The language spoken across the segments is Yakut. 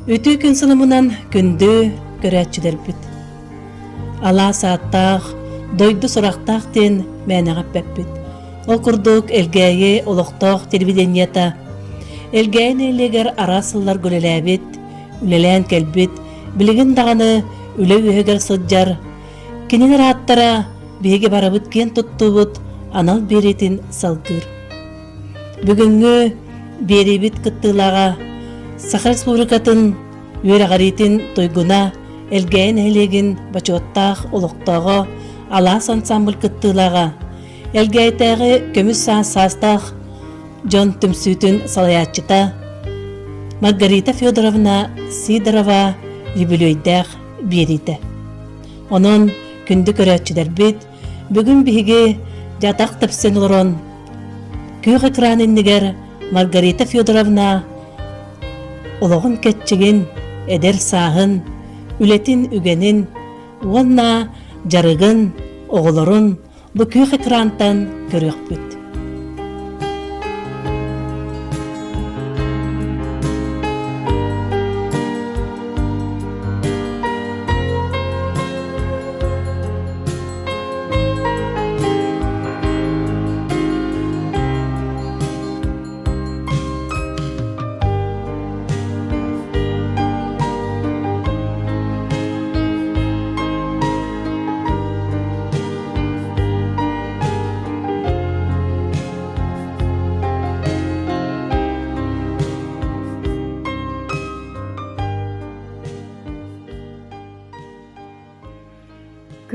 Үтүө күн сылымынан күндү көрөөччүлэрбит. Алаас ааттаах, дойду сурахтаах диэн мээнэҕэ эппэппит. Ол курдук Элгээйи олохтоох телевидениета Элгээйи нэһилиэгэр араас сылларга үлэлээбит, үлэлээн кэлбит, билигин даҕаны үлэ үөһүгэр сылдьар кинилэр ааттара биһиги барыбыт киэн туттуубут анал биэриитин салгыыр. Бүгүҥҥү биэриибит кыттыылааҕа Саха Республикатын үөрэҕириитин туйгуна Элгээйи нэһилиэгин бочуоттаах олохтооҕо Алаас ансамбль кыттыылааҕа Элгээйитээҕи көмүс саас саастаах дьон түмсүүтүн салайааччыта Маргарита Федоровна Сидорова үбүлүөйдээх биэриитэ. Онон күндү көрөөччүлэрбит, бүгүн биһиги дьатах тэпсэн олорон Күөх экран иннигэр Маргарита Федоровна олоҕун кэччигин, эдэр сааһын, үлэтин үгэнин уонна дьарыгын, оҕолорун бу күөх экрантан көрүөхпүт.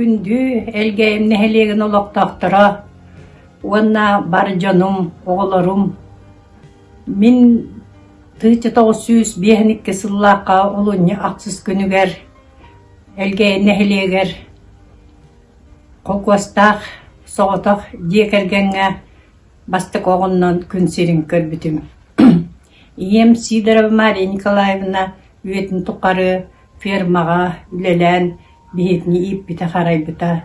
Күндү Элгээйим нэһилиэгин олохтоохторо уонна бар дьонум, оҕолорум, мин 1952 сыллаахха олунньу ахсыс күнүгэр Элгээйи нэһилиэгэр холкуостаах соҕотох дьиэ кэргэҥҥэ бастакы оҕоннон күн сирин көрбүтүм. Ийэм Сидорова Мария Николаевна үйэтин тухары фермаҕа үлэлээн биһигини ииппитэ-харайбыта.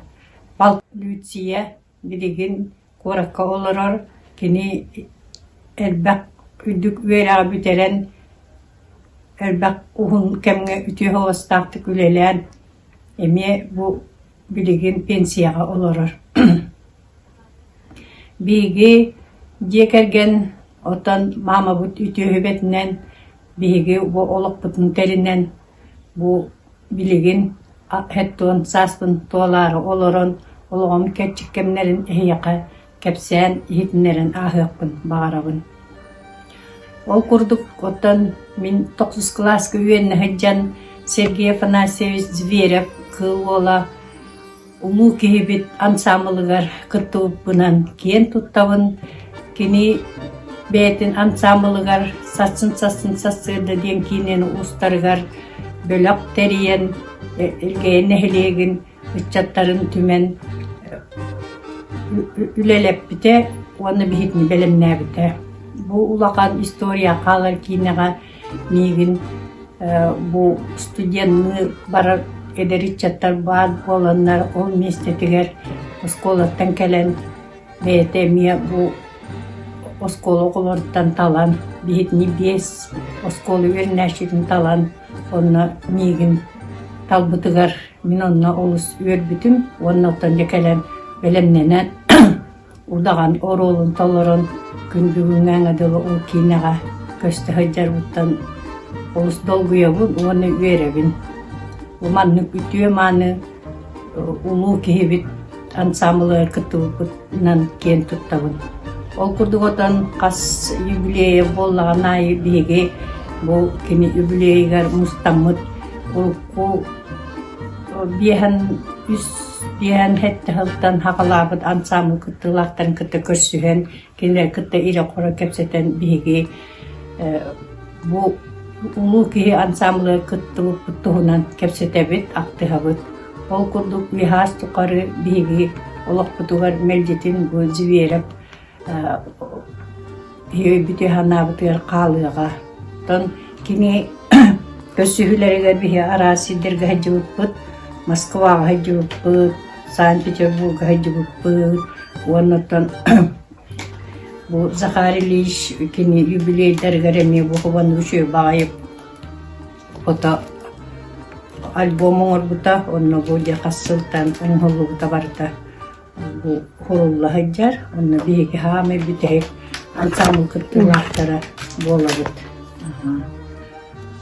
Балт Люция билигин куоракка олорор, кини элбэх үрдүк үөрэҕи бүтэрэн, элбэх уһун кэмҥэ үтүө суобастаахтык үлэлээн, эмиэ бу билигин пенсияҕа олорор. Биһиги дьиэ кэргэн оттон маамабыт үтүө сүбэтинэн биһиги бу олохпутун тэринэн бу билигин хэттуон сааспын туолаары олорон олоҕум кэрчик кэмнэрин эһиэхэ кэпсээн иһитиннэрэн ааһыахпын баҕарабын. Ол курдук оттон мин тохсус кылааска үөрэнэ сылдьан Сергей Афанасьевич Зверев Кыыл Уола Улуу киһибит ансаамылыгар кыттыбыппынан киэн туттабын. Кини бэйэтин ансаамылыгар «Сарсын-сарсын сарсыарда» диэн киинэни устарыгар бөлөх тэрийэн, Элгээйи нэһилиэгин ыччаттарын түмэн үлэлэппитэ уонна биһигини бэлэмнээбитэ. Бу улахан история хаалар киинэҕэ Миигин бу студенныы барар эдэр ыччаттар баар буоланнар ол миэстэтигэр оскуолаттан кэлэн бэйэтэ эмиэ бу оскуола оҕолоруттан талан биһигини биэс оскуола үөрэнээччитин талан онно миигин талбытыгар мин онно олус үөрбүтүм уонна оттон дьэ кэлэн бэлэмнэнэн Удаҕан оруолун толорон күн бүгүҥҥээҥҥэ дылы ол киинэҕэ көстө сылдьарбыттан олус долгуйабын уонна үөрэбин. Бу маннык үтүө-мааны улуу киһибит ансаамбылыгар кыттыбыппытынан киэн туттабын. Ол курдук отон хас юбилейа буоллаҕын аайы биһиги бу кини юбилейыгар мустаммыт урукку биэһэн үс Биэһэн сэттэ сылтан саҕалаабыт ансаамбыл кыттыылаахтарын кытта көрсүһэн, кинилэри кытта ирэ-хоро кэпсэтэн биһиги бу улуу киһи ансаамбылыгар кыттыбыппыт туһунан кэпсэтэбит, ахтыһабыт. Ол курдук Михаас тухары биһиги олохпутугар мэлдьитин бу Зверев Өйбүтү санаабытыгар хаалыаҕа. Оттон кини көрсүһүүлэригэр биһи араас сирдэргэ сылдьыбыппыт, Москваҕа сылдьыбыппыт, Санкт-Петербурга сылдьыбыппыт уонна оттон бу Захар Ильич кини юбилейдарыгар эмиэ бу хобоннук үчүгэй баҕайы. фото альбом оҥорбута, онно бу дьэ хас сылтан оҥоһуллубута барыта бу уһулла сылдьар. Онно биһиги хаамай бүтэһик ансаамбыл кыттыылаахтара буолабыт.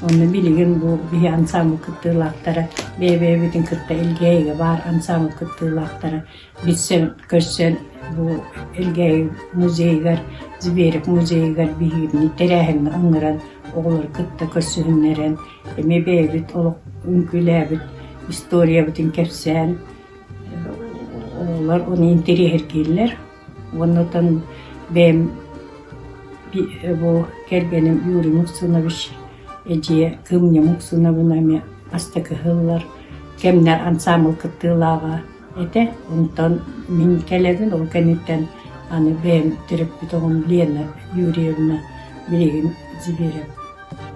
Онно билигин бу биһи ансаамбыл кыттыылаахтара бэйэ-бэйэбитин кытта Элгээйигэ баар ансаамбыл кыттыылаахтара билсэн, көрсөн бу Элгээйи музейыгар, Зверев музейыгар биһигини тэрээһиҥҥэ ыҥыран оҕолору кытта көрсүһүннэрэн эмиэ бэйэбит олох үҥкүүлээбит историябытын кэпсээн оҕолор ону интэриэһиргииллэр. Уонна оттон бэйэм бу кэргэним Юрий Муксунович эдьиийэ Кымньа Муксуновна эмиэ бастакы сыллар кэмнэр ансаамбыл кыттыылааҕа этэ. Онтон мин кэлэбин, ол кэнниттэн аны бэйэм төрөппүт оҕом Лена Юрьевна билигин Зверев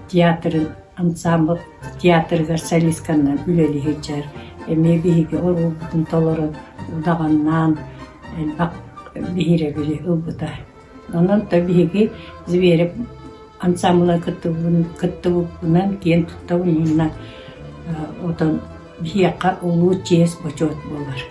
театрын ансаамбыл театрыгар солистканан үлэлии сылдьар. Эмиэ биһиги оруолбутун толорон удаҕаннаан элбэх биһирэбили ылбыта. Онон то биһиги Зверев ансаамбыла кыттыбыппынан киэн туттабын уонна отон биһиэхэ улуу чиэс бочуот буолар.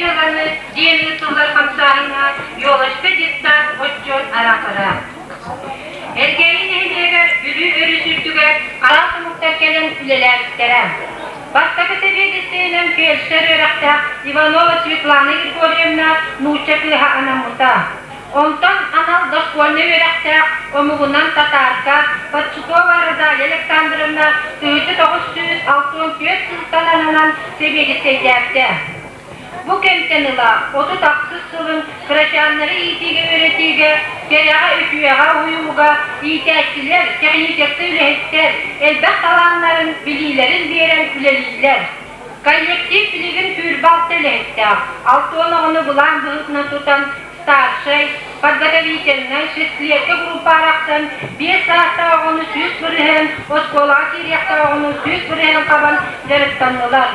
Дьыаланы диэн ыытыллар хамсааһыҥҥа Елочка детсад отчуот араатара. Элгээйи нэһилиэгэр Бүлүү өрүс үрдүгэр араас омуктар кэлэн үлэлээбиттэрэ. Бастакы сэбиэдиссэйинэн фельдшер үөрэхтээх Иванова Светлана Григорьевна нуучча кыыһа анаммыта. Онтон анал дошкольнай үөрэхтээх омугунан татаарка Подсукова Розалия Александровна 1964 сылтан ананан сэбиэдиссэйдээбитэ. Бу кэмтэн ыла 36 сылын кырачааннары иитиигэ-үөрэтиигэ, кэрэҕэ-үтүөҕэ уһуйууга иитээччилэр, техническэй үлэһиттэр элбэх талааннарын, билиилэрин биэрэн үлэлииллэр. Коллектив билигин сүүрбэ алта үлэһиттээх, 60 оҕону былаан быһыытынан тутан старшай, подготовительнай, шестилетка группа арахсан, биэс саастаах оҕону 100%, оскуолаҕа киириэхтээх оҕону 100% хабан дьарыктаннылар.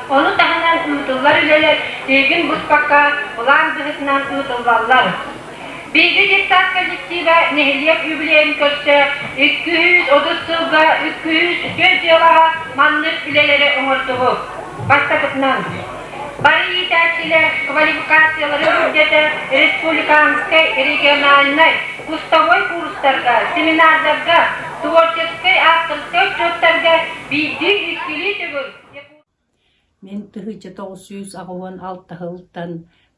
Ону таһынан ыытыллар үлэлэр тиһигин быспакка былаан быһыытынан ыытыллаллар. Биһиги детсад коллектива нэһилиэк юбилейын көрсө 230 сылга 204 дьыалаҕа маннык үлэлэри оҥордубут. Бастакытынан, бары иитээччилэр квалификацияларын үрдэтэ республиканскай, региональнай, кустовой курстарга, семинардарга. творческай авторскай отчуоттарга биирдии-иккилии төгүл Мин 1986 сылтан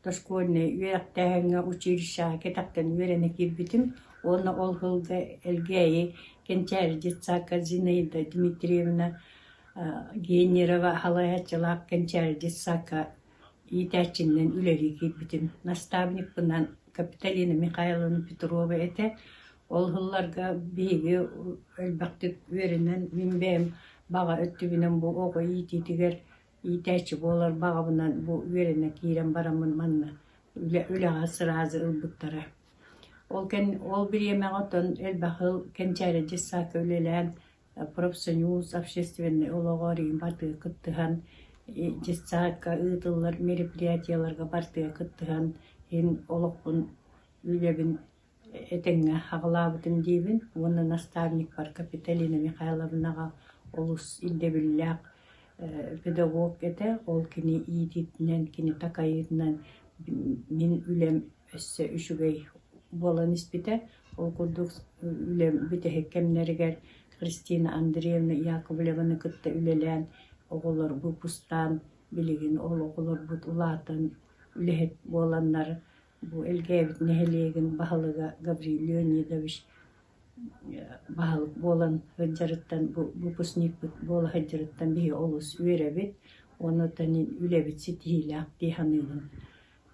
дошкольнай үөрэхтээһиҥҥэ училищеҕа кэтэхтэн үөрэнэ киирбитим уонна ол сылга Элгээйи Кэнчээри детсадка Зинаида Дмитриевна Генерова салайааччылаах Кэнчээри детсадка иитээччинэн үлэлии киирбитим. Наставникпынан Капиталина Михайловна Петрова этэ. Ол сылларга биһиги элбэхтик үөрэнэн, мин бэйэм баҕа өттүбүнэн бу оҕо иитиитигэр иитээччи буолар баҕабынан бу үөрэнэ киирэн бараммын манна үлэҕэ сразу ылбыттара. Ол кэн ол бириэмэҕэ оттон элбэх сыл Кэнчээри детсадка үлэлээн профсоюз общественнай олоҕор барытыгар кыттыһан детсадка ыытыллар мероприятиеларга барытыгар кыттыһан иһин олохпун үлэбин этэҥҥэ аҕалаабытым диибин уонна наставникпар Капиталина Михайловнаҕа олус ирдэбиллээх педагог этэ. Ол кини иитиитинэн, кини такайыытынан мин үлэм өссө үчүгэй буолан испитэ. Ол курдук үлэм бүтэһик кэмнэригэр Христина Андреевна Яковлеваны кытта үлэлээн, оҕолор выпустаан, билигин ол оҕолорбут улаатан үлэһит буоланнар Бу Элгээбит нэһилиэгин баһылыга Гаврил Леонидович баһылык буолан сылдьарыттан, бу выпускникпыт буола сылдьарыттан биһиги олус үөрэбит уонна оттон үлэбит ситиһиилээх дии саныыбын.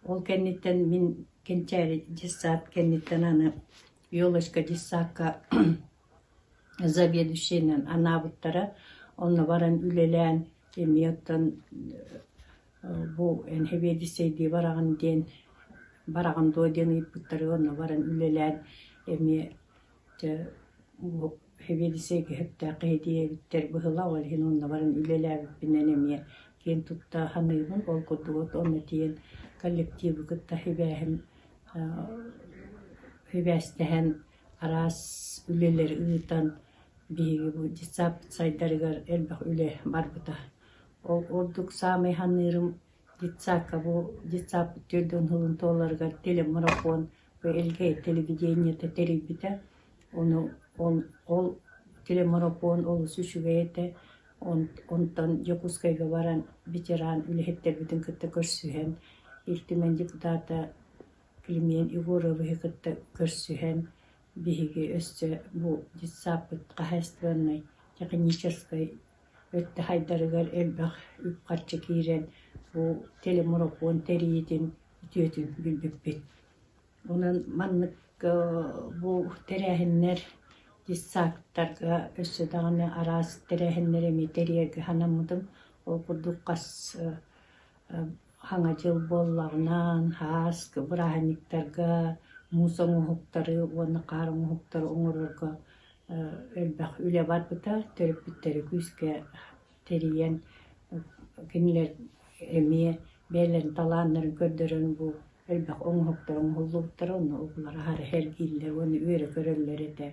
Ол кэнниттэн мин Кэнчээри детсад кэнниттэн аны Елочка детсадка заведующайынан анаабыттара. Онно баран үлэлээн эмиэ оттон бу эн сэбиэдиссэйдии бараҕын диэн бараҕын дуо диэн ыйыппыттара онно баран үлэлээн эмиэ дьэ бу сэбиэдиссэйгэ сөптөөх киһи диэбиттэр быһыылаах ол иһин онно баран үлэлээбиппинэн эмиэ киэн тутта саныыбын ол курдук онно тиийэн коллективы кытта сибээһим сибээстэһэн араас үлэлэри ыытан биһиги бу детсад сайдарыгар элбэх үлэ барбыта. Ол ордук саамай саныырым детсадка бу детсадпыт 40 сылын туоларыгар телемарафон бу Элгээйи телевидениета тэрийбитэ. Ону ол телемарафон олус үчүгэй этэ. Онтон Дьокуускайга баран ветеран үлэһиттэрбитин кытта көрсүһэн, Ил Түмэн депутата Климент Егоровиһы кытта көрсүһэн биһиги өссө бу детсадпыт хаһаайыстыбаннай техническай өттө хайдарыгар элбэх үп-харчы киирэн бу телемарафон тэрийиитин үтүөтүн билбиппит. Онон маннык бу тэрээһиннэр детсадтарга өссө даҕаны араас тэрээһиннэри эмиэ тэрийэргэ санаммытым. Ол курдук хас Саҥа дьыл буоллаҕынан, саас бырааһынньыктарга муус оҥоһуктары уонна хаар оҥоһуктары оҥорорго элбэх үлэ барбыта. Төрөппүттэри күүскэ тэрийэн, кинилэр эмиэ бэйэлэрин талааннарын көрдөрөн бу элбэх оҥоһуктар оҥоһуллубуттара, онно оҕолор аһара сэргииллэр уонна үөрэ көрөллөр этэ.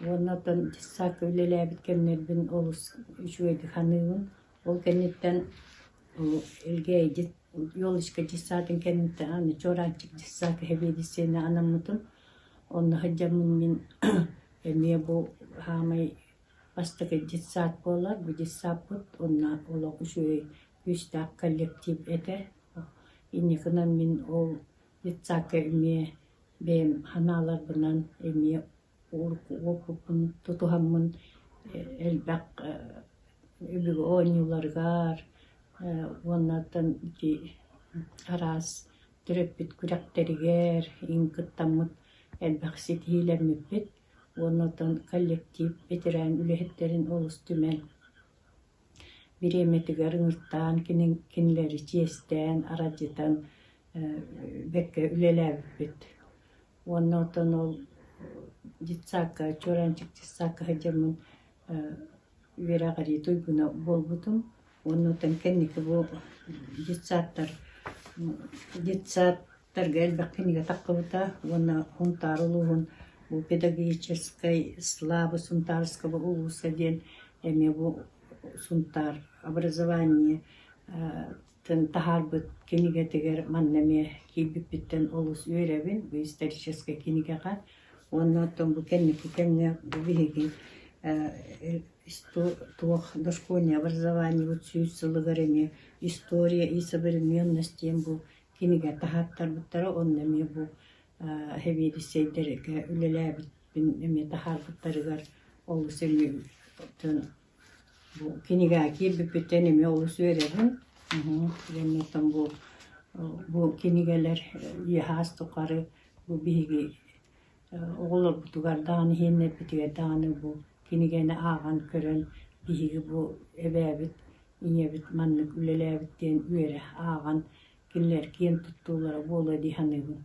Уонна оттон детсадка үлэлээбит кэмнэрбин олус үчүгэйдик саныыбын. Ол кэнниттэн Элгээйи Елочка детсадын кэнниттэн аны Чуораанчык детсадка сэбиэдиссэйинэн анаммытым. Онно сылдьаммын мин эмиэ бу саамай бастакы детсад буолар. Бу детсадпыт уонна олох үчүгэй күүстээх коллектив этэ. Инникинэн мин ол детсадка эмиэ бэйэм санааларбынан эмиэ уопуппун тутуһаммын элбэх өбүгэ оонньууларыгар уонна ити араас төрөппүт күрэхтэригэр иҥ кыттаммыт элбэх ситиһиилэммиппит. Уонна оттон коллектив ветеран үлэһиттэрин олус түмэн бириэмэтигэр ыҥыртаан кинилэри чиэстээн, арадьытан бэркэ үлэлээбиппит. Уонна оттон ол детсадка, Чуораанчык детсадка сылдьаммын үөрэҕирии туйгуна буолбутум. Уонна оттон кэнники бу детсадтар детсадтарга элбэх кинигэ таххыбыта уонна Сунтаар улууһун бу педагогическай слава Сунтарского улуса диэн эмиэ бу Сунтаар образование таһаарбыт кинигэтигэр манна эмиэ киирбиппиттэн олус үөрэбин бу историческай кинигэҕэ уонна оттон бу кэнники кэмҥэ бу биһиги туох дошкольное образованиебыт сүүс сылыгар эмиэ история и современность диэн бу кинигэ таһааттарбыттара онно эмиэ бу сэбиэдиссэйдэргэ үлэлээбиппин эмиэ таһаарбыттарыгар олус эмиэ Бу кинигэҕэ киирбиппиттэн эмиэ олус үөрэбин. Уонна бу бу кинигэлэр үөһээс тухары бу биһиги оҕолорбутугар даҕаны, иһиэннэрбитигэр даҕаны бу кинигэни ааҕан көрөн биһиги бу эбээбит, ийэбит маннык үлэлээбит диэн үөрэ ааҕан кинилэр киэн туттуулара буолуо дии саныыбын.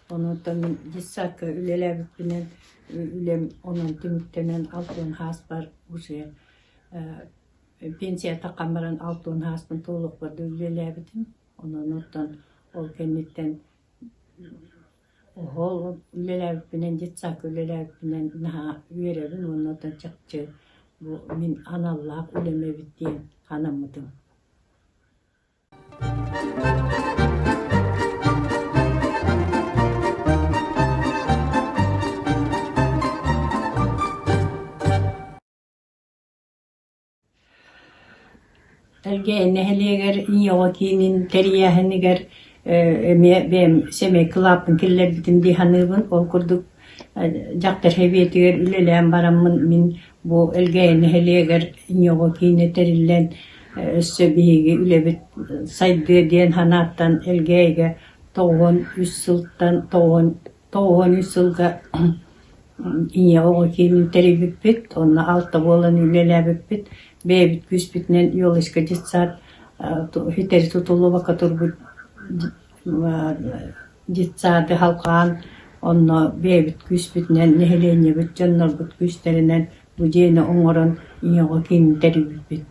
Онуоттан мин детсадка үлэлээбиппинэн үлэм онон түмүктэнэн 60 сааспар уже пенсия таххан баран 60 сааспын туолуохпар да үлэлээбитим. Онон оттон ол кэнниттэн оһол үлэлээбиппинэн детсадка үлэлээбиппинэн наһаа үөрэбин уонна оттон чахчы бу мин аналлаах үлэм эбит диэн санаммытым. Элгээйи нэһилиэгэр Ийэ киинин тэрийээһинигэр эмиэ бэйэм сэмэй кылааппын киллэрбитим дии саныыбын. Ол курдук дьахтар сэбиэтигэр үлэлээн бараммын мин бу Элгээйи нэһилиэгэр Ийэ киинэ тэриллэн өссө биһиги үлэбит сайдыа диэн санааттан Элгээйигэ 93 сылтан 93 сылга Ийэ оҕо киинин тэрийбиппит, онно алта буолан үлэлээбиппит. Бэйэбит күүспүтүнэн Елочка детсад ситэри тутуллубакка турбут детсады халҕаан, онно бэйэбит күүспүтүнэн, нэһилиэнньэбит, дьоннорбут күүстэринэн бу дьиэни оҥорон ийэ оҕо киинин тэрийбиппит.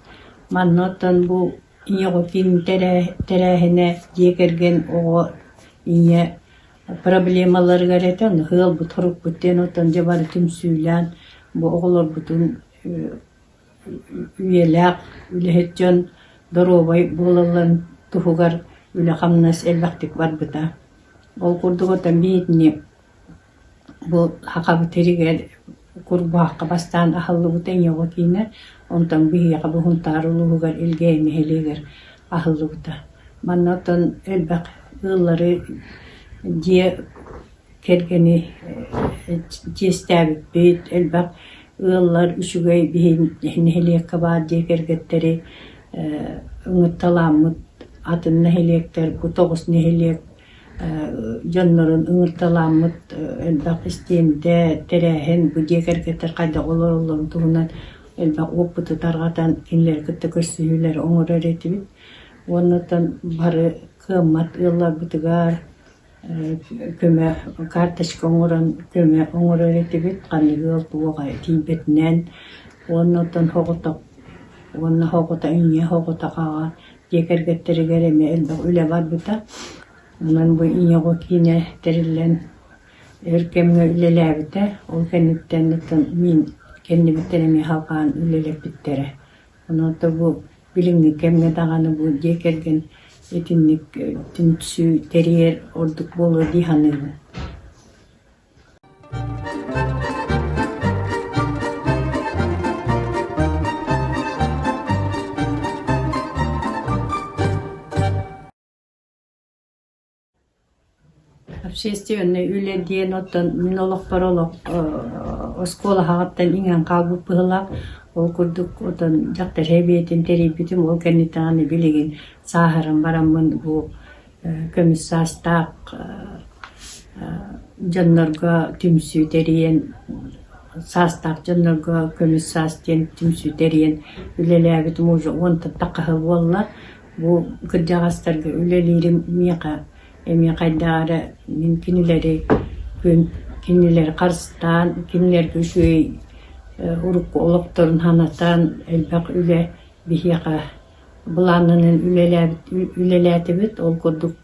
Манна оттон бу ийэ оҕо киинин тэрээһинэ дьиэ кэргэн оҕо ийэ проблемаларыгар этэн ыалбыт хоруппут диэн оттон дьэ бары түмсүүлээн бу оҕолорбутун үйэлээх үлэһит дьон доруобай буолалларын туһугар үлэ-хамнас элбэхтик барбыта. Ол курдук оттон биһигини бу Сахабыт сиригэр Курбуһахха бастаан аһыллыбыта Ийэ киинэ, онтон биһиэхэ бу Сунтаар улууһугар Илгээйи нэһилиэгэр аһыллыбыта. Манна оттон элбэх ыаллары дьиэ кэргэни чиэстээбиппит, элбэх ыаллар үчүгэй биһи нэһилиэккэ баар дьиэ кэргэттэри ыҥырталааммыт атын нэһилиэктэр бу тоҕус нэһилиэк дьоннорун ыҥырталааммыт элбэх истиэндэ, тэрээһин бу дьиэ кэргэттэр хайдах олороллорун туһунан элбэх уопуту тарҕатан кинилэри кытта көрсүһүүлэри оҥорор этибит. Уонна оттон бары кыаммат ыалларбытыгар көмө карточка оҥорон көмө оҥорор этибит ханнык ыал туоҕа тиийбэтинэн уонна оттон соҕотох уонна соҕото ийэ соҕотох аҕа дьиэ кэргэттэригэр эмиэ элбэх үлэ барбыта. Онон бу ийэ оҕо киинэ тэриллэн өр кэмҥэ үлэлээбитэ. Ол кэнниттэн оттон мин кэннибиттэн эмиэ салҕаан үлэлэппиттэрэ. Онон бу билиҥҥи кэмҥэ даҕаны бу дьиэ кэргэн итинник түмсүү тэрийэр ордук буолуо дии саныыбын. Общественнай үлэ диэн оттон мин олохпор олох оскуола аҕаттан иҥэн хаалбыт быһыылаах. Ол курдук отон дьахтар сэбиэтин тэрийбитим. Ол кэнниттэн аны билигин сааһыран бараммын бу көмүс саастаах дьоннорго түмсүү тэрийэн. саастаах дьоннорго көмүс саас диэн түмсүү тэрийэн үлэлээбитим уже уонтан тахха буолла. Бу кырдьаҕастарга үлэлиирим миэхэ эмиэ хайдах эрэ мин кинилэри күн кинилэри харыстаан, кинилэргэ үчүгэй урукку олохторун санатан элбэх үлэ биһиэхэ былаанынан үлэлээтибит. Ол курдук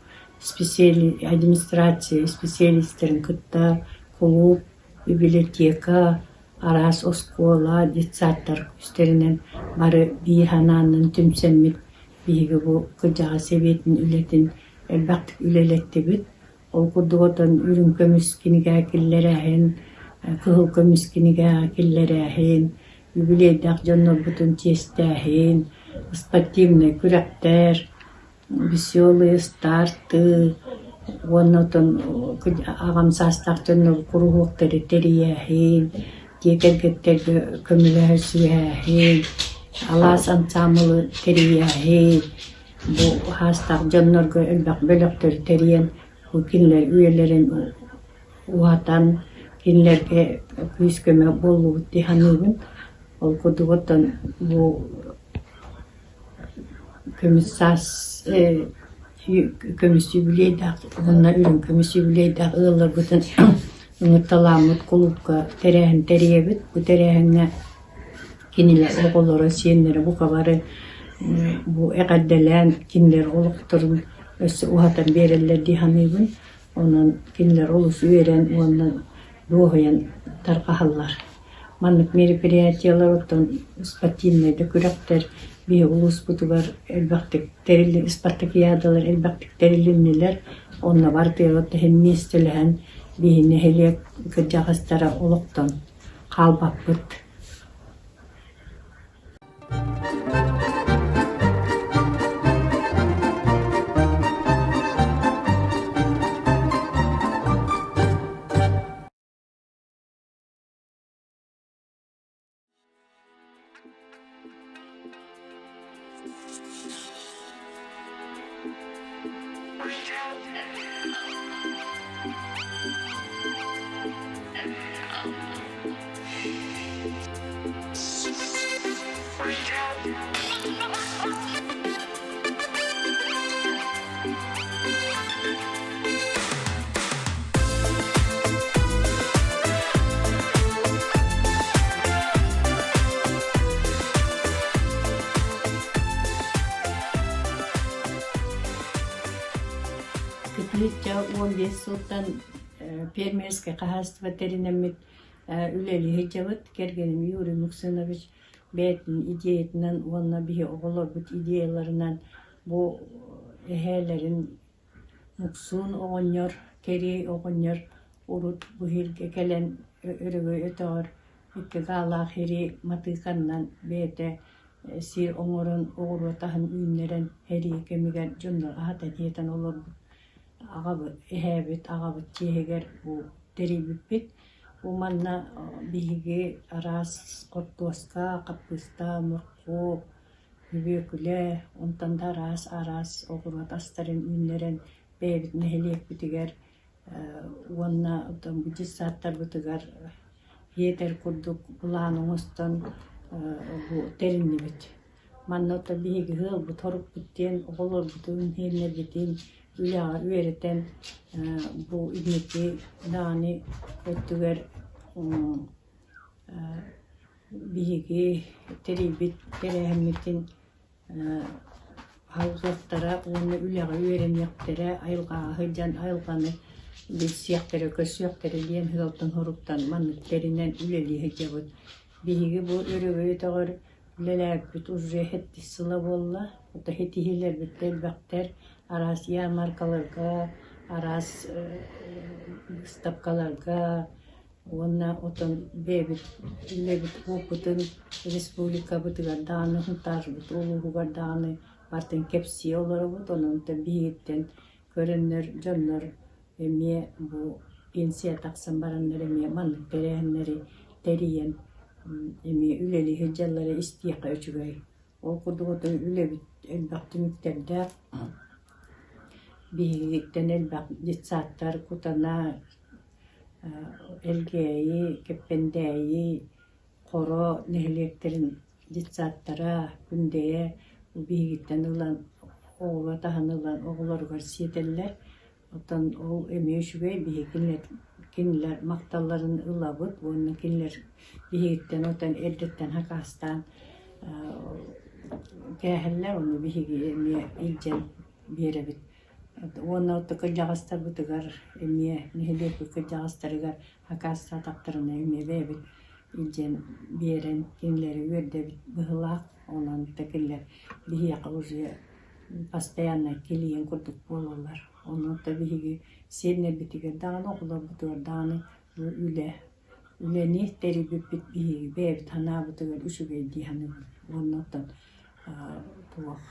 администрация исписэлиистэрин кытта кулууп, библиотека, араас оскуола, детсадтар күүстэринэн бары биир санаанан түмсэммит биһиги бу кырдьаҕас сэбиэтин үлэтин элбэхтик үлэлэттибит. Ол курдук отон үрүҥ көмүс кинигэ киллэрээһин, кыһыл көмүс кинигэ киллэрээһин, юбилейдаах дьоннорбутун чиэстээһин, спортивнай күрэхтэр, веселые старты уонна отон аҕам саастаах дьоннор куруһуоктары тэрийээһин, дьиэ кэргэттэргэ көмөлөһө-сүһээһин, алаас ансаамбылы тэрийээһин, бу саастаах дьоннорго элбэх бөлөхтөрү тэрийэн бу кинилэр үйэлэрин уһатан кинилэргэ күүс-көмө буоллубут дии саныыбын. Ол курдук оттон бу көмүс саас көмүс юбилейдаах уонна үрүҥ көмүс юбилейдаах ыалларбытын ыҥырталааммыт кулуупка тэрээһин тэрийэбит. Бу тэрээһиҥҥэ кинилэр оҕолоро, сиэннэрэ бука бары бу эҕэрдэлээн кинилэр олохторун өссө уһатан биэрэллэр дии саныыбын. Онон кинилэр олус үөрэн уонна дуоһуйан тарҕаһаллар. Маннык мероприятиелар оттон спортивнай да күрэхтэр биһиги улууспутугар элбэхтик тэриллин спартакиадалар элбэхтик тэрилиннилэр. Онно барытыгар иһин миэстэлэһэн биһи нэһилиэк кырдьаҕастара олохтон хаалбаппыт. Кытыычча 15 сылтан фермерскэй хаһаайыстыба тэринэммит үлэлии сылдьабыт. Кэргэним Юрий Муксунович бэйэтин идеятынан уонна биһи оҕолорбут идеяларынан бу эһээлэрин Муксуун оҕонньор, Кэриэй оҕонньор урут бу иһиргэ кэлэн Өрөгөй өтөҕөр икки гаалаах ири матыыканнан бэйэтэ сир оҥорон оҕуруот аһын үүннэрэн сэрии кэмигэр дьоннор аһатан-сиэтэн олорбут аҕабыт, эһээбит, аҕабыт чиэһигэр бу тэрийбиппит. Бу манна биһиги араас хортуоска, хаппыыста, моркуоп, бүбүөкүлэ, онтон да араас-араас оҕуруот астарын үүннэрэн бэйэбит нэһилиэкпитигэр уонна оттон бу детсадтарбытыгар ийэтэр курдук былаан оҥостон бу тэриннибит. Манна оттон биһиги ыалбыт хоруппут диэн оҕолорбутун, сиэннэрбитин үлэҕэ үөрэтэн бу инники даҕаны өттүгэр биһиги тэрийбит тэрээһиммитин Алҕыахтара уонна үлэҕэ үөрэниэхтэрэ, айылҕаҕа сылдьан айылҕаны билсиэхтэрэ, көрсүөхтэрэ диэн сыалтан-соруктан маннык тэринэн үлэлии сылдьабыт. Биһиги бу Өрөгөй өтөҕөр үлэлээбиппит уже сэттис сыла буолла. Ото ситиһиилэрбит да элбэхтэр. Араас ярмаркаларга, араас быыстапкаларга Уонна отон бэйэбит үлэбит опытын республикабытыгар даҕаны, Сунтаарбыт улууһугар даҕаны барытын кэпсии олоробут. Онон биһигиттэн көрөннөр дьоннор эмиэ бу пенсия тахсан бараннар эмиэ маннык тэрээһиннэри тэрийэн эмиэ үлэлии сылдьаллара истиэххэ үчүгэй. Ол курдук отон үлэбит элбэх түмүктэрдээх. Биһигиттэн элбэх детсадтар, Кутана, Элгээйи, Кэппэндээйи, Хоро нэһилиэктэрин детсадтара, Күндэйэ биһигиттэн ылан оҕолор таһан ылан оҕолоругар сиэтэллэр. Оттон ол эмиэ үчүгэй биһиги кинилэр махталларын ылабыт уонна кинилэр биһигиттэн оттон эрдэттэн хакаастаан кээһэллэр, ону биһиги эмиэ илдьэн биэрэбит. Уонна оттон кырдьаҕастарбытыгар эмиэ нэһилиэкпит кырдьаҕастарыгар хакаастаатахтарына эмиэ бэйэбит илдьэн биэрэн кинилэри үөрдэбит быһыылаах. Онон кинилэр биһиэхэ уже постоянно килийиэн курдук буолаллар. Онон да биһиги сиэннэрбитигэр даҕаны, оҕолорбутугар даҕаны бу үлэ үлэни тэрийбиппит биһиги бэйэбит санаабытыгар үчүгэй дии саныыбын. Уонна оттон туох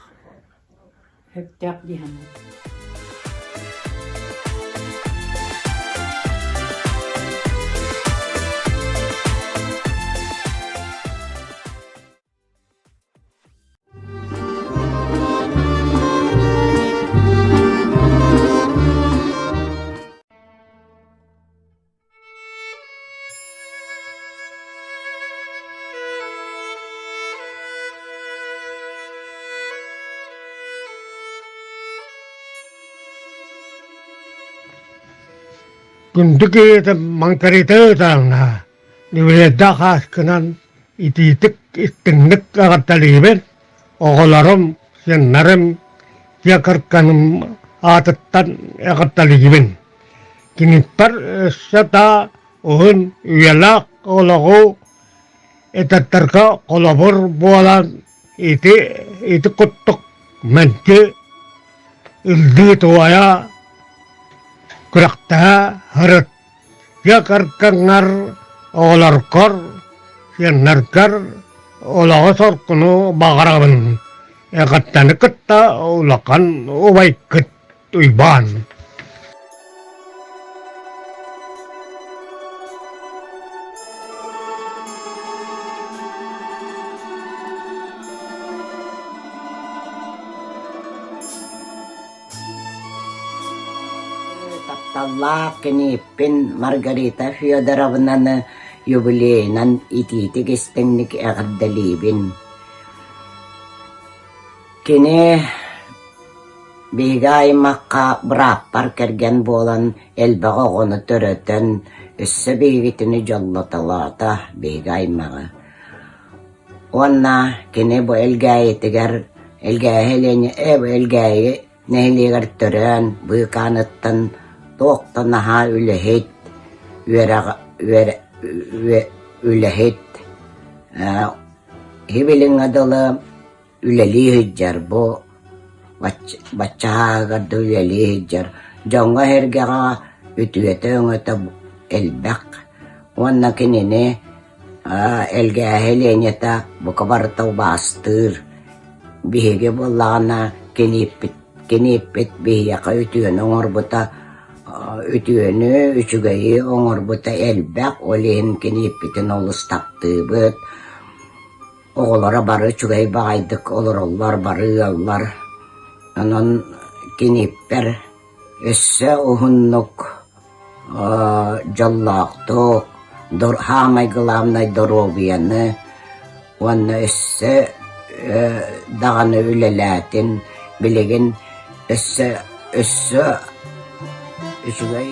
сөптөөх дии саныыбын. Күндү киһитэ маҥкарыйта ытаҥна Нүбүлэйдээх ааскынан итиитик истиҥник эҕэрдэлиибин, оҕолорум, сиэннэрим, дьиэ кэргэниим аатыттан эҕэрдэлиибин. Киниттэр өссө да уһун үйэлээх олоҕу эдэрдэргэ холобур буолан ити ити курдук мэлдьи ыллыы-туойа, күрэхтэһэ сырыт Дьиэ кэргэҥҥэр, оҕолоргор, сиэннэргэр олоҕу-соргуну баҕарабын. Эҕэрдэни кытта улахан убайгыт Уйбаан. Тапталлаах кинииппин Маргарита Федоровнаны юбилейынан итиитик истиҥник эҕэрдэлиибин. Кини биһиги аймахха бырааппар кэргэн буолан элбэх оҕону төрөтөн, өссө биһигитини дьоллотолоото биһиги аймаҕы. Уонна кини бу Элгээйитигэр Элгээйи Элгээйи нэһилиэгэр төрөөн, быыкааныттан туох да наһаа үлэһит, үөрэх үлэһит, һибилиҥҥэ дылы үлэлии сылдьар бу бачча сааһыгар да үлэлии сылдьар дьоҥҥо-сэргэҕэ үтүөтэ-өҥөтө элбэх уонна кинини Элгээһи Ленята бука барыта убаастыыр биһиги буоллаҕына кинииппит кинииппит биһиэхэ үтүөнү оҥорбута үтүөнү үчүгэйи оҥорбута элбэх ол иһин кинииппитин олус таптыыбыт Оҕолоро бары үчүгэй баҕайдык олороллор, бары ыаллар. Онон киниппэр өссө уһуннук дьоллоохтук, саамай главнай доруобуйаны уонна өссө даҕаны үлэлээтин, билигин өссө өссө үчүгэй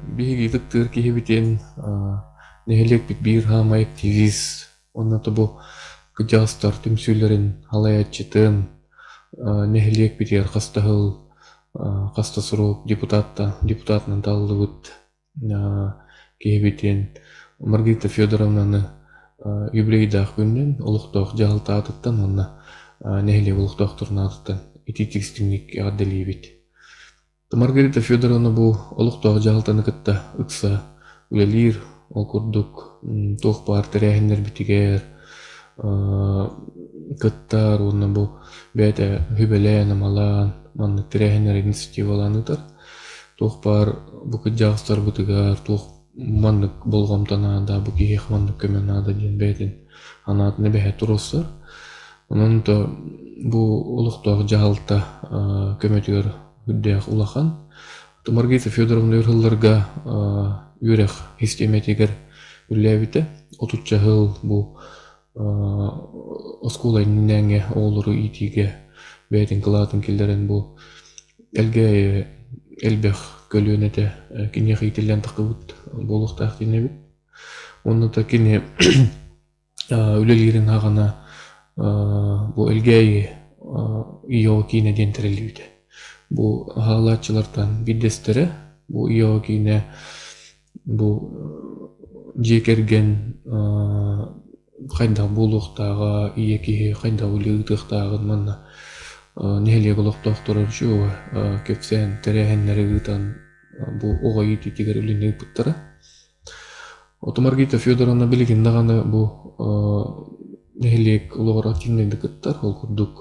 Биһиги ытыктыыр киһибитин нэһилиэкпит биир хаамай активист уонна тобу кырдьаҕастар түмсүүлэрин салайааччытын нэһилиэкпитигэр хастаһыл хаста сурук депутатта депутатынан талыллыбыт киһибитин Маргарита Федоровнаны юбилейдаах күнүнэн олохтоох дьаһалта аатыттан уонна нэһилиэк олохтоохторун аатыттан итиитик истиҥник эҕэрдэлиибит. Маргарита Федоровна бу олохтоох дьаһалтаны кытта ыкса үлэлиир, ол курдук туох баар тэрээһиннэрбитигэр кыттар уонна бу бэйэтэ сүбэлээн-амалаан маннык тэрээһиннэри инициативалаан ыытар. Туох баар бу кырдьаҕастарбытыгар туох маннык болҕомто наада, бу киһиэхэ маннык көмө наада диэн бэйэтин санаатын эбэһээт туруорсар. Онон то бу олохтоох дьаһалта көмөтүгэр үрдээх улахан. Маргарита Федоровна өр сылларга үөрэх систиэмэтигэр үлэлээбитэ. Отучча сыл бу оскуола иннинээҥҥи оҕолору иитиигэ бэйэтин кылаатын киллэрэн бу Элгээйи элбэх көлүөнэтэ киниэхэ иитиллэн тахсыбыт буолуохтаах диэн эбит. Уонна да кини үлэлиирин аҕана бу Элгээйи ИО киинэ диэн тэриллибитэ. Бу хаалааччылартан биирдэстэрэ бу ИО киинэ бу дьиэ кэргэн хайдах буолуохтааҕа, ийэ киһи хайдах үлэ ыытыахтааҕын манна нэһилиэк олохтоохторо үчүгэй кэпсээн тэрээһиннэри ыытан бу оҕо иитиитигэр үлэни ыыппыттара. Ото Маргарита Федоровна билигин даҕаны бу нэһилиэк олоҕор активнайдык кыттар. Ол курдук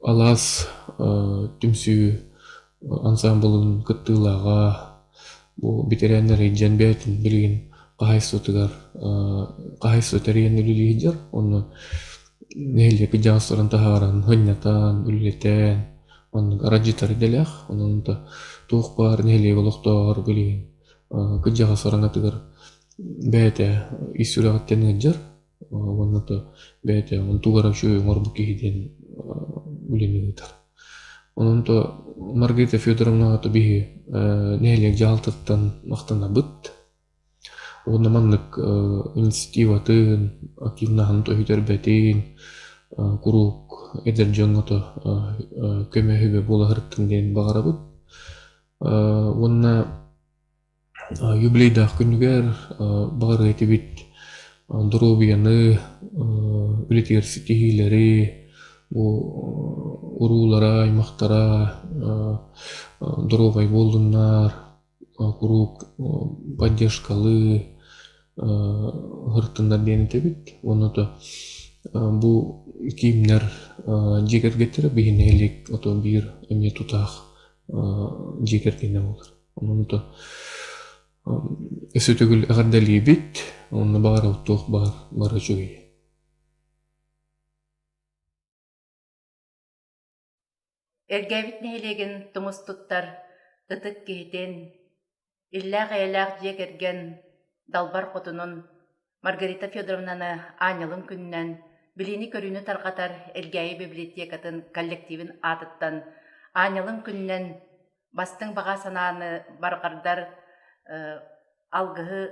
Алаас түмсүү ансаамбылын кыттыылааҕа, бу бэтэрээннэр илдьэн бэйэтин билигин хаһаайыстыбатыгар хаһаайыстыба тэрийэн үлэлии сылдьар. Онно нэһилиэк дьаһалларын таһааран, сынньатан, үлэлэтэн, оннук арадьытар идэлээх. Онон туох баар нэһилиэк олохтооҕор билигин кырдьаҕас араҥатыгар бэйэтэ ис сүрэҕиттэн ыалдьар. Уонна то бэйэтэ онтугар үчүгэй оҥорбут киһи диэн үлэни ыытар. Онон то Маргарита Федоровнаҕа то биһи нэһилиэк дьаһалтатыттан махтанабыт. Уонна маннык инициативатын, активнаһын тоһүтэрбэтин, куруук эдэр дьоҥҥо то көмө-сүбэ буола сырыттын диэн баҕарабыт. Уонна Юбилейдаах күнүгэр баҕарыа этибит доруобуйаны, үлэтигэр ситиһиилэри, бу уруулара, аймахтара доруобай буоллуннар, куруук поддержкалыы сырыттыннар диэн этэбит. Уонна то бу киимнэр дьиэ кэргэттэрэ биһи нэһилиэк ото биир эмиэ тутаах дьиэ кэргэнэ буолар. Онон өссө төгүл эҕэрдэлиибит, уонна баҕарабыт туох баар бары үчүгэй. Эргээбит нэһилиэгин тумус туттар ытык киһитин, иллээх-эйэлээх дьиэ кэргэн далбар хотунун Маргарита Федоровнаны аанньалын күнүнэн билиини-көрүүнү тарҕатар Элгээйи библиотекатын коллективин аатыттан аанньалын күнүнэн бастыҥ баҕа санааны барҕардар алгыһы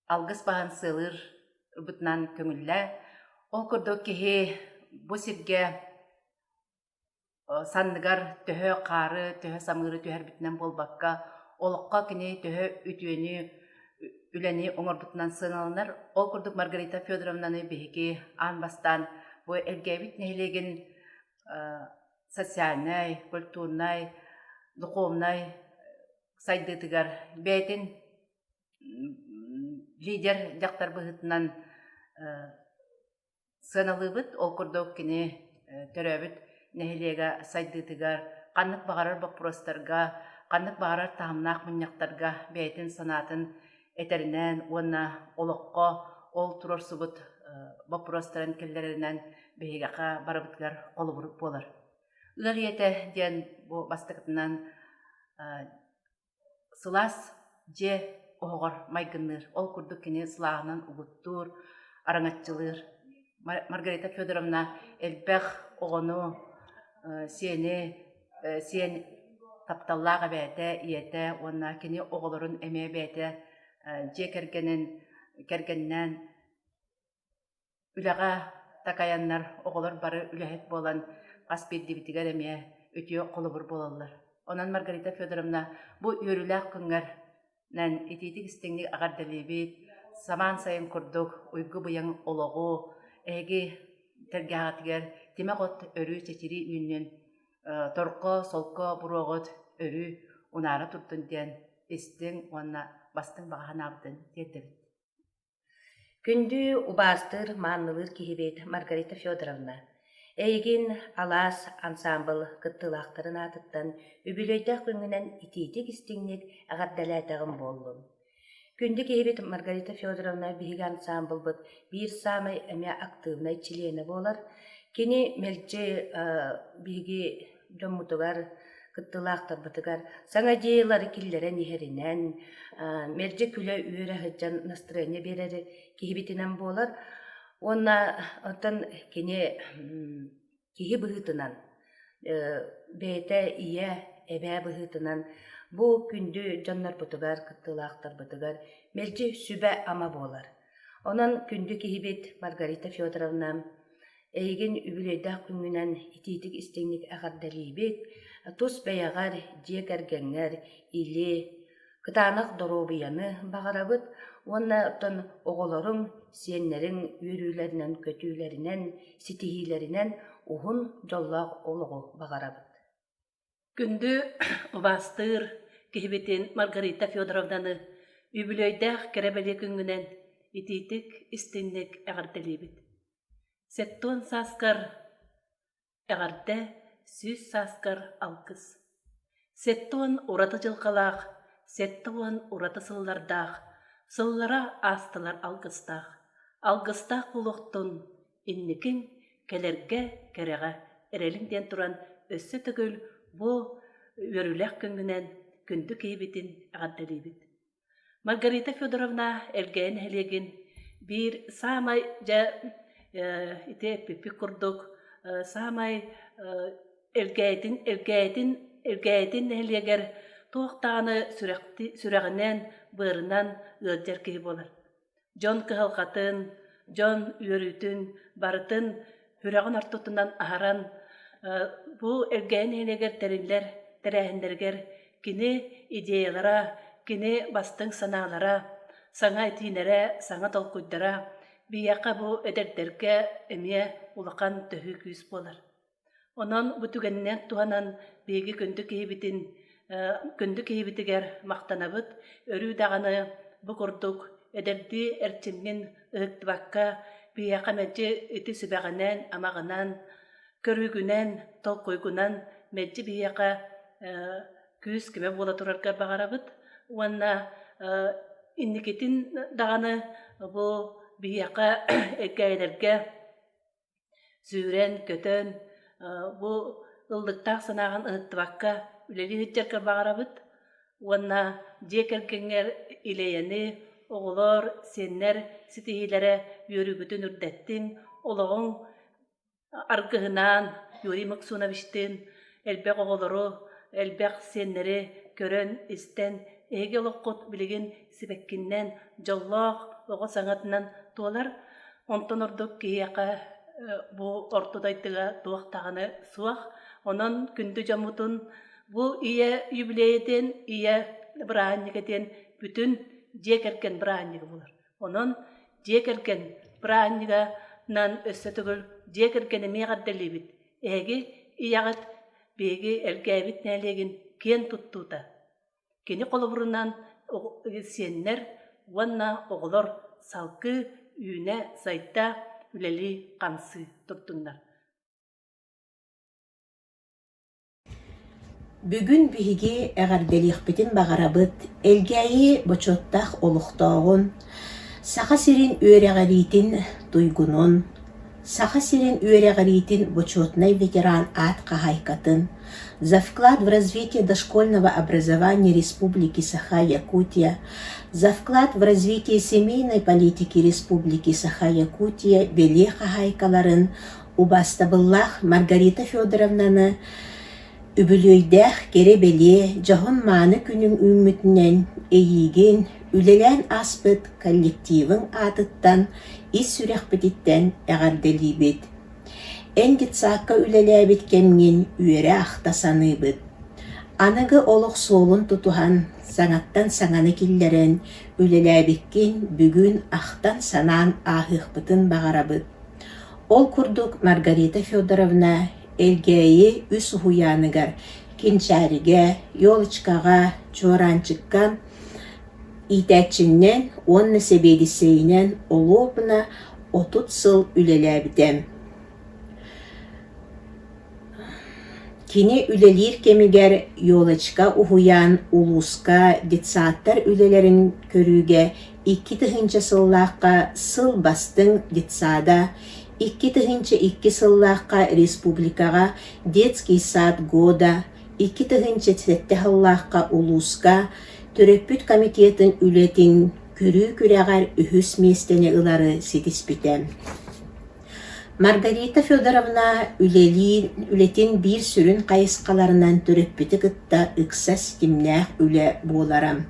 алгыс баһан сыалыырбытынан көҥүллээ. Ол курдук киһи бу сиргэ санныгар төһө хаары, төһө самыыры түһэрбитинэн буолбакка, олоххо кини төһө үтүөнү, үлэни оҥорбутунан сыаналанар. Ол курдук Маргарита Федоровнаны биһиги аан бастаан бу Элгээбит нэһилиэгин социальнай, культурнай, духовнай сайдыытыгар бэйэтин лидер дьахтар быһыытынан сыаналыыбыт. Ол курдук кини төрөөбүт нэһилиэгэ сайдыытыгар ханнык баҕарар боппуруостарга, ханнык баҕарар таһымнаах мунньахтарга бэйэтин санаатын этэринэн уонна олоххо ол туруорсубут боппуруостарын киллэрэринэн биһиэхэ барыбытыгар холобур буолар. Ыал ийэтэ диэн бу бастакытынан сылаас дьиэ оһоҕор майгынныыр. Ол курдук кини сылааһынан угуттуур, араҥаччылыыр. Маргарита Федоровна элбэх оҕону, сиэни, сиэн тапталлаах эбээтэ, ийэтэ уонна кини оҕолорун эмиэ бэйэтэ дьиэ кэргэнин кэргэнинээн Үлэҕэ такайаннар оҕолор бары үлэһит буолан хас биирдиибитигэр эмиэ үтүө холобур буолаллар. Онон Маргарита Федоровна бу үөрүүлээх күҥҥэринэн итиитик-истиҥник эҕэрдэлиибит, самаан сайын курдук уйгу-быйаҥ олоҕу эһиги тэлгэһэҕитигэр тимэх от өрүү чэчирии үүннүн, торко, солко буруоҕут өрүү унаара турдун диэн истиҥ уонна бастыҥ баҕа санаабытын тиэрдэбит. Күндү убаастыыр, маанылыыр киһибит Маргарита Федоровна, эйигин Алаас ансаамбыл кыттыылаахтарын аатыттан үбүлүөйдээх күҥҥүнэн итиитик-истиҥник эҕэрдэлээтэҕим буоллун. Күндү киһибит Маргарита Федоровна биһиги ансаамбылбыт биир саамай эмиэ актыыбынай чилиэнэ буолар. Кини мэлдьи биһиги дьоммутугар, кыттыылаахтарбытыгар саҥа идеялары киллэрэн иһэринэн, мэлдьи күлэ-үөрэ сылдьан настроение биэрэр киһибитинэн буолар. Уонна оттон кини киһи быһыытынан, бэйэтэ ийэ, эбээ быһыытынан бу күндү дьоннорбутугар, кыттыылаахтарбытыгар мэлдьи сүбэ-ама буолар. Онон күндү киһибит Маргарита Федоровна Эйигин үбүлүөйдээх күҥҥүнэн итиитик-истиҥник эҕэрдэлиибит, тус бэйэҕэр, дьиэ кэргэҥҥэр или, кытаанах доруобуйаны баҕарабыт уонна оттон оҕолоруҥ, сиэннэриҥ үөрүүлэринэн-көтүүлэринэн, ситиһиилэринэн уһун дьоллоох олоҕу баҕарабыт. Күндү убаастыыр киһибитин Маргарита Федоровнаны үбүлүөйдээх кэрэ бэлиэ күҥҥүнэн итиитик-истиҥник эҕэрдэлиибит. Сэттион сааскар эҕэрдэ, 100 сааскар алгыс. 70 ураты дьылҕалаах, 70 ураты сыллардаах, сыллара аастылар алгыстаах. Алгыстаах буолуохтун инникиҥ кэлэргэ кэрэҕэ эрэлиҥ диэн туран өссө төгүл бу үөрүүлээх күҥҥүнэн күндү киһибитин эҕэрдэлиибит. Маргарита Федоровна Элгээйи нэһилиэгин биир саамай дьэ ити эппиппит курдук саамай Элгээйитин Элгээйитин Элгээйитин нэһилиэгэр туох даҕаны сүрэҕинэн, быарынан ыалдьар киһи буолар. Дьон кыһалҕатын, дьон үөрүүтүн барытын сүрэҕин ортотунан аһаран, бу Элгээйи нэһилиэгэр тэриллэр тэрээһиннэригэр кини идеялара, кини бастыҥ санаалара, саҥа этиилэрэ, саҥа толкуйдара биһиэхэ бу эдэрдэргэ эмиэ улахан төһүү күүс буолар. Онон бу түгэнинэн туһанан биһиги күндү киһибитин күндү киһибитигэр махтанабыт, өрүү даҕаны бу курдук эдэрдии эрчимҥин ыһыктыбакка биһиэхэ мэлдьи ити сүбэҕинэн, амаҕынан, көрүүгүнэн, толкуйгунан мэлдьи биһиэхэ күүс-көмө буола тураргар баҕарабыт уонна инникитин даҕаны бу биһиэхэ эргээйилэргэ Сүүрэн-көтөн, бу ыллыктаах санааҕын ыһыктыбакка үлэлии сылдьаргар баҕарабыт уонна дьиэ кэргэҥҥэр илэйэни, оҕолор, сиэннэр ситиһиилэрэ үөрүүгүтүн үрдэттин, олоҕуҥ аргыһынаан Юрий Максуновичтыын элбэх оҕолору, элбэх сиэннэри көрөн-истэн, эһиги олоххут билигин сибэккиннэн, дьоллоох оҕо саҥатынан туолар. Онтон ордук киһиэхэ бу орто дойдуга туох даҕаны суох. Онон күндү дьоммутун бу ийэ юбилейа диэн, ийэ бырааһынньыга диэн бүтүн дьиэ кэргэн бырааһынньыга буолар. Онон дьиэ кэргэн бырааһынньыганан өссө төгүл дьиэ кэргэни эмиэ эҕэрдэлиибит. Эһиги ийэҕит биһиги Элгээбит нэһилиэгин киэн туттуута. Кини холобурунан сиэннэр уонна оҕолор салгыы үүнэ-сайда, үлэлии-хамсыы турдуннар. Бүгүн биһиги эҕэрдэлиэхпитин баҕарабыт Элгээйи бочуоттаах олохтооҕун, Саха сирин үөрэҕириитин туйгунун, Саха сирин үөрэҕириитин бочуотунай ветеран аат хаһаайкатын, За вклад в развитие дошкольного образования Республики Саха-Якутия, За вклад в развитие семейной политики Республики Саха-Якутия бэлиэ хаһаайкаларын убаастабыллаах Маргарита Федоровнаны. Үбүлүөйдээх кэрэ-бэлиэ дьоһун-мааны күнүҥ үүммүтүнэн эйиигин үлэлээн ааспыт коллективыҥ аатыттан ис сүрэхпититтэн эҕэрдэлиибит. Эн детсадка үлэлээбит кэмҥин үөрэ-ахта саныыбыт. Аныгы олох суолун тутуһан, саҥаттан саҥаны киллэрэн үлэлээбиккин бүгүн ахтан-санаан ааһыахпытын баҕарабыт. Ол курдук Маргарита Федоровна Элгээйи үс уһуйааныгар Кинчээригэ, Елочкаҕа, Чуораанчыкка иитээччиннэн уонна сэбиэдиссэйинэн олуобуна 30 сыл үлэлээбитэ. Кини үлэлиир кэмигэр Елочка уһуйаан улууска детсадтар үлэлэрин көрүүгэ 2000 сыллаахха Сыл бастыҥ детсада, 2002 сыллаахха республикаҕа Детский сад года, 2007 сыллаахха улууска төрөппүт комитетын үлэтин көрүү күрэҕэр үһүс миэстэни ылары ситиспитэ. Маргарита Федоровна үлэлиир үлэтин биир сүрүн хайысхаларынан төрөппүтү кытта ыкса ситимнээх үлэ буолара.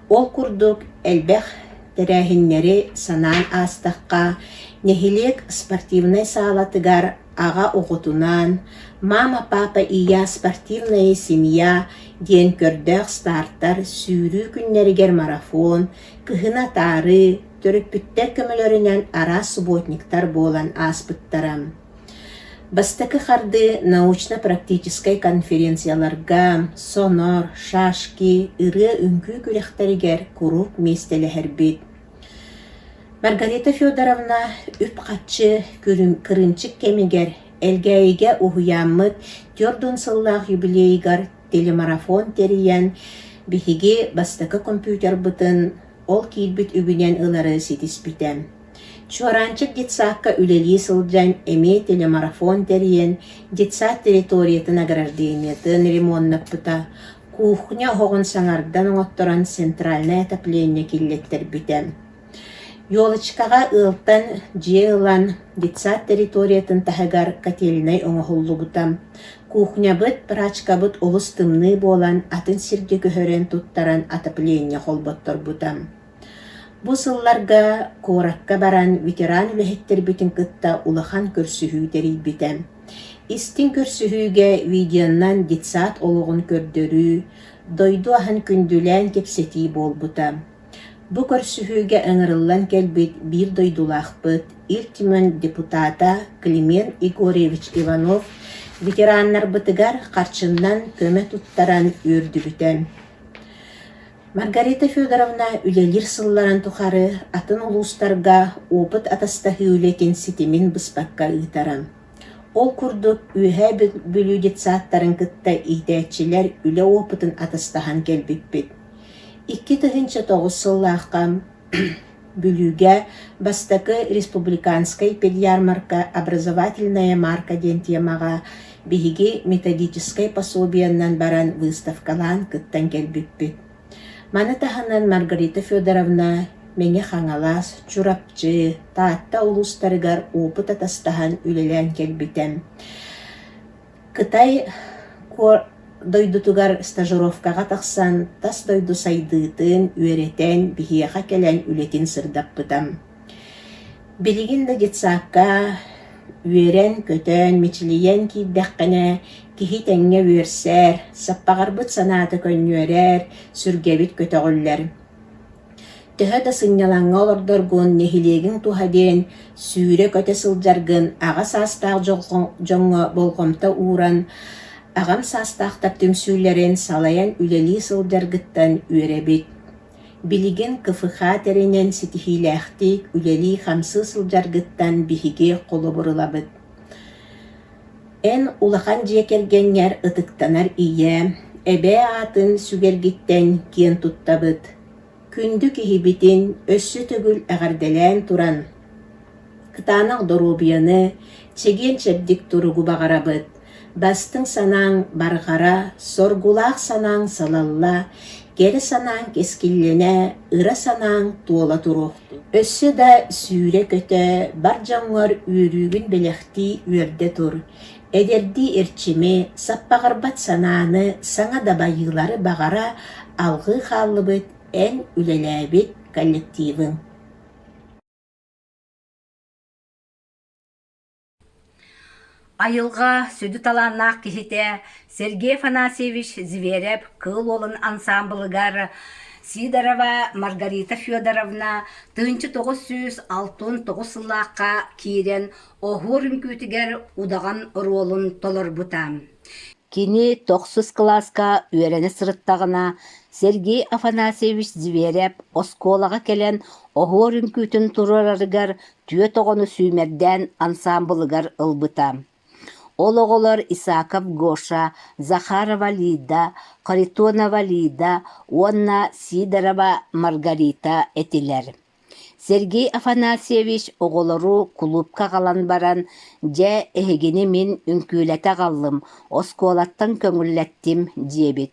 Ол курдук элбэх тэрээһиннэри санаан аастахха, нэһилиэк спортивнай саалатыгар аҕа оҕотунаан «Мама, папа и я спортивная семья» диэн көрдөөх стартар сүүрүү күннэригэр марафон, кыһын атаарыы, төрөппүттэр көмөлөрүнэн араас субботниктар буолан ааспыттара. Бастакы хардыы научно-практическай конференцияларга, сонор, шашки, ырыа-үҥкүү күрэхтэригэр куруук миэстэлэһэрбит. Маргарита Федоровна үп-харчы кырыымчык кэмигэр Элгээйигэ уһуйааммыт 40 сыллаах юбилейыгар телемарафон тэрийэн, биһиги бастакы компьютербытын ол киирбит үбүнэн ылары ситиспитэ. Чуораанчык детсадка үлэлии сылдьан эмиэ телемарафон тэрийэн детсад территориятын ограждениетын ремоннаппыта, кухня оһоҕун саҥардан оҥотторон центральнай отопление киллэттэрбитэ. Елочкаҕа ыалтан дьиэ ылан детсад территориятын таһыгар котельнай оҥоһуллубута. Кухнябыт, прачкабыт олус тымныы буолан атын сиргэ көһөрөн туттаран отопление холботторбута. Бу сылларга куоракка баран ветеран үлэһиттэрбитин кытта улахан көрсүһүү тэрийбитэ. Истиҥ көрсүһүүгэ видеонан детсад олоҕун көрдөрүү, дойду аһын күндүлээн кэпсэтии буолбута. Бу көрсүһүүгэ ыҥырыллан кэлбит биир дойдулаахпыт, Ил Түмэн депутата Климент Егорович Иванов ветераннарбытыгар харчыннан көмө туттаран үөрдүбүтэ. Маргарита Федоровна үлэлиир сылларын тухары атын улуустарга опыт атастаһыы үлэтин ситимин быспакка ыытара. Ол курдук Үөһээ Бүлүү детсадтарын кытта иитээччилэр үлэ опытын атастаһан кэлбиппит. 2009 сыллаахха Бүлүүгэ бастакы республиканскай педярмарка «Образовательная марка» диэн темаҕа биһиги методическай пособиеннан баран выставкалаан кыттан кэлбиппит. Маны таһынан Маргарита Федоровна Мэҥэ Хаҥалас, Чурапчы, Таатта улуустарыгар опыт атастаһан үлэлээн кэлбитэ. Кытай дойдутугар стажировкаҕа тахсан, тас дойду сайдыытын үөрэтэн, биһиэхэ кэлэн үлэтин сырдаппыта. Билигин да детсадка үөрэн-көтөн, мичилийэн киирдэххинэ, киһи тэҥҥэ үөрсэр, саппаҕырбыт санаата көнньүөрэр, сүргэбит көтөҕүллэр. Төһө да сынньалаҥҥа олордоргун, нэһилиэгиҥ туһа диэн сүүрэ-көтө сылдьаргын аҕа саастаах дьоҥҥо болҕомто ууран, аҕам саастаахтар түмсүүлэрин салайан үлэлии сылдьаргыттан үөрэбит. Билигин КФХ тэринэн ситиһиилээхтик үлэлии-хамсыы сылдьаргыттан биһиги холобур ылабыт. Эн улахан дьиэ кэргэҥҥэр ытыктанар ийэ, эбээ аатын сүгэргиттэн киэн туттабыт. Күндү киһибитин өссө төгүл эҕэрдэлээн туран, кытаанах доруобуйаны, чэгиэн-чэбдик туругу баҕарабыт. Бастыҥ санааҥ барҕара, соргулаах санааҥ салалла, кэрэ санааҥ кэскиллэнэ, ыра санааҥ туола туруохтун. Өссө да сүүрэ-көтө, бар дьоҥҥор үөрүүгүн бэлэхтии үөрдэ тур. Эдэрдии эрчими, саппаҕырбат санааны, саҥа дабайыылары баҕара алҕыы хааллыбыт эн үлэлээбит коллективыҥ. Айылҕа сүдү талааннаах киһитэ Сергей Афанасьевич Зверев Кыыл Уолун ансаамбылыгар Сидорова Маргарита Федоровна 1969 сыллаахха киирэн оһуор үҥкүүтүгэр удаҕан оруолун толорбута. Кини тохсус кылааска үөрэнэ сырыттаҕына Сергей Афанасьевич Зверев оскуолаҕа кэлэн оһуор үҥкүүтүн туруорарыгар түөрт оҕону сүүмэрдээн ансаамбылыгар ылбыта. Ол оҕолор Исаков Гоша, Захарова Лида, Харитонова Лида уонна Сидорова Маргарита этилэр. Сергей Афанасьевич оҕолору кулуупка аҕалан баран, «Дьэ, эһигини мин үҥкүүлэтэ аҕаллым, оскуолаттан көҥүллэттим» диэбит.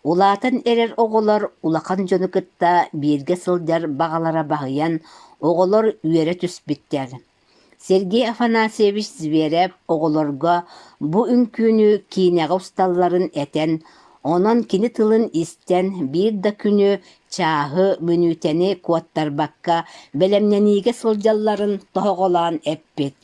Улаатан эрэр оҕолор улахан дьону кытта бииргэ сылдьар баҕалара баһыйан, оҕолор үөрэ түспүттэр. Сергей Афанасьевич Зверев оҕолорго бу үҥкүүнү киинэҕэ усталларын этэн, онон кини тылын истэн биир да күнү, чааһы, мүнүүтэни куоттарбакка бэлэмнэниигэ сылдьалларын тоһоҕолоон эппит.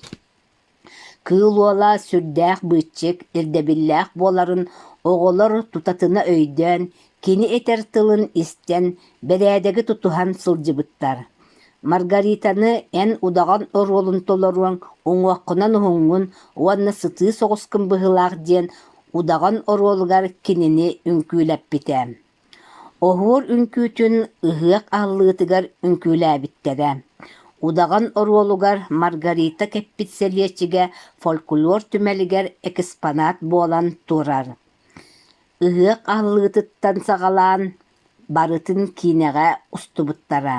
Кыыл уола сүрдээх быыччык, ирдэбиллээх буоларын оҕолор тутатына өйдөөн, кини этэр тылын истэн, бэрээдэги тутуһан сылдьыбыттар. Маргаританы эн удаҕан оруолун толоруоҥ, уҥуоххунан уһуҥҥун уонна сытыы соҕускун быһыылаах диэн удаҕан оруолугар кинини үҥкүүлэппитэ. Оһуор үҥкүүтүн ыһыах аһыллыытыгар үҥкүүлээбиттэрэ. Удаҕан оруолугар Маргарита кэппит сэлиэччигэ фольклор түмэлигэр экспонат буолан турар. Ыһыах аһыллыытыттан саҕалаан барытын киинэҕэ устубуттара.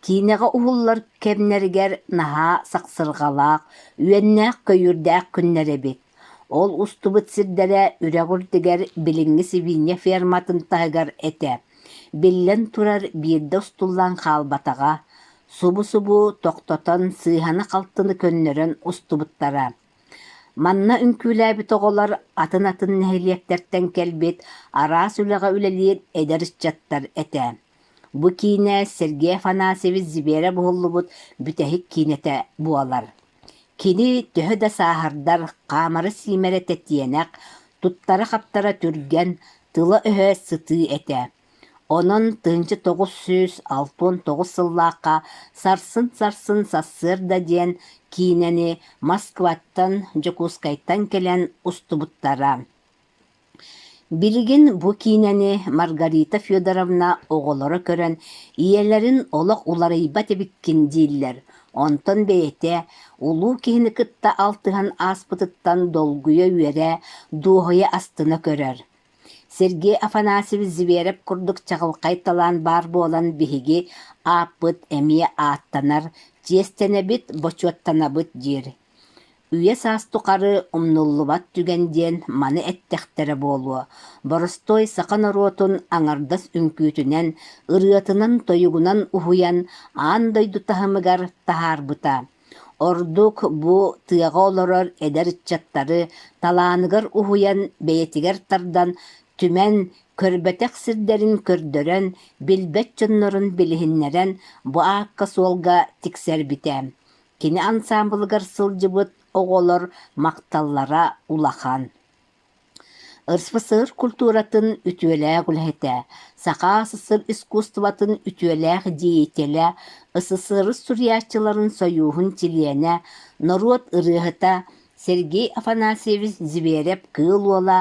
Киинэҕэ уһуллар кэмнэригэр наһаа сахсырҕалаах, үөннээх-көйүүрдээх күннэр эбит. Ол устубут сирдэрэ үрэх үрдүгэр билиҥҥи сибиинньэ ферматын таһыгар этэ. Биллэн турар, биирдэ устуллан хаалбатаҕа, субу-субу тохтотон сыыһаны-халтыны көннөрөн устубуттара. Манна үҥкүүлээбит оҕолор атын-атын нэһилиэктэртэн кэлбит араас үлэҕэ үлэлиир эдэр ыччаттар этэ. Бу киинэ Сергей Афанасьевич Зверев уһуллубут бүтэһик киинэтэ буолар. Кини төһө да сааһырдар, хаамара-сиимэрэ тэтиэнэх, туттара-хаптара түргэн, тыла-өһө сытыы этэ. Онон 1969 сыллаахха «Сарсын-сарсын сарсыарда» диэн киинэни Москваттан, Дьокуускайтан кэлэн устубуттара. Билигин бу киинэни Маргарита Федоровна оҕолоро көрөн, ийэлэрин олох уларыйбат эбиккин дииллэр, онтон бэйэтэ улуу киһини кытта алтыһан ааспытыттан долгуйа үөрэ, дуоһуйа астына көрөр. Сергей Афанасьевич Зверев курдук чаҕылхай талаан баар буолан биһиги ааппыт эмиэ ааттанар, чиэстэнэбит, бочуоттанабыт диир. Үйэ саас тухары умнуллубат түгэн диэн маны эттэхтэрэ буолуо, боростуой саха норуотун аҥардас үҥкүүтүнэн, ырыатынан-тойугунан уһуйан аан дойду таһымыгар таһаарбыта. Ордук бу тыаҕа олорор эдэр ыччаттары талааныгар уһуйан, бэйэтигэр тардан, түмэн, көрбөтөх сирдэрин көрдөрөн, билбэт дьоннорун билиһиннэрэн бу аакка-суолга тиксэрбитэ. Кини ансаамбылыгар сылдьыбыт оҕолор махталлара улахан. РСФСР культуратын үтүөлээх үлэһитэ, Саха СССР искусствотын үтүөлээх деятелэ, СССР суруйааччыларын сойууһун чилиэнэ, норуот ырыаһыта Сергей Афанасьевич Зверев-Кыыл Уола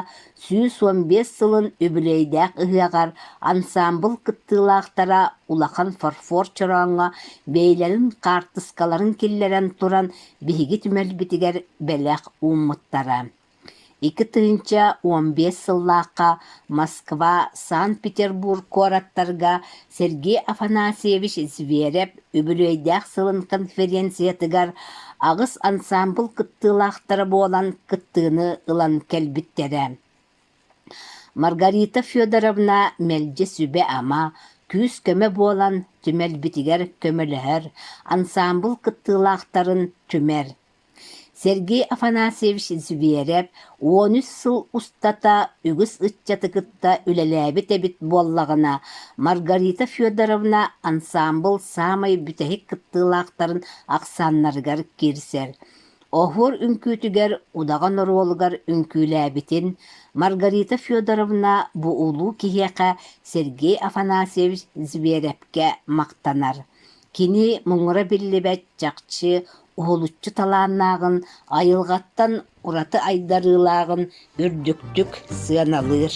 115 сылын үбүлүөйдээх ыһыаҕар ансаамбыл кыттыылаахтара улахан фарфор чорооҥҥо бэйэлэрин хаартыскаларын киллэрэн туран биһиги түмэлбитигэр бэлэх ууммуттара. 2015 сыллаахха Москва, Санкт-Петербург куораттарга Сергей Афанасьевич Зверев үбүлүөйдээх сылын конференциятыгар аҕыс ансаамбыл кыттыылаахтара буолан кыттыыны ылан кэлбиттэрэ. Маргарита Федоровна мэлдьи сүбэ-ама, күүс-көмө буолан түмэлбитигэр көмөлөһөр, ансаамбыл кыттыылаахтарын түмэр. Сергей Афанасьевич Зверев 13 сыл устата үгүс ыччаты кытта үлэлээбит эбит буоллаҕына, Маргарита Федоровна ансаамбыл саамай бүтэһик кыттыылаахтарын ахсааннарыгар киирсэр. Оһуор үҥкүүтүгэр удаҕан оруолугар үҥкүүлээбитин Маргарита Федоровна бу улуу киһиэхэ Сергей Афанасьевич Зверевкэ махтанар. Кини муҥура биллибэт чахчы уһулуччу талааннааҕын, айылҕаттан ураты айдарыылааҕын үрдүктүк сыаналыыр.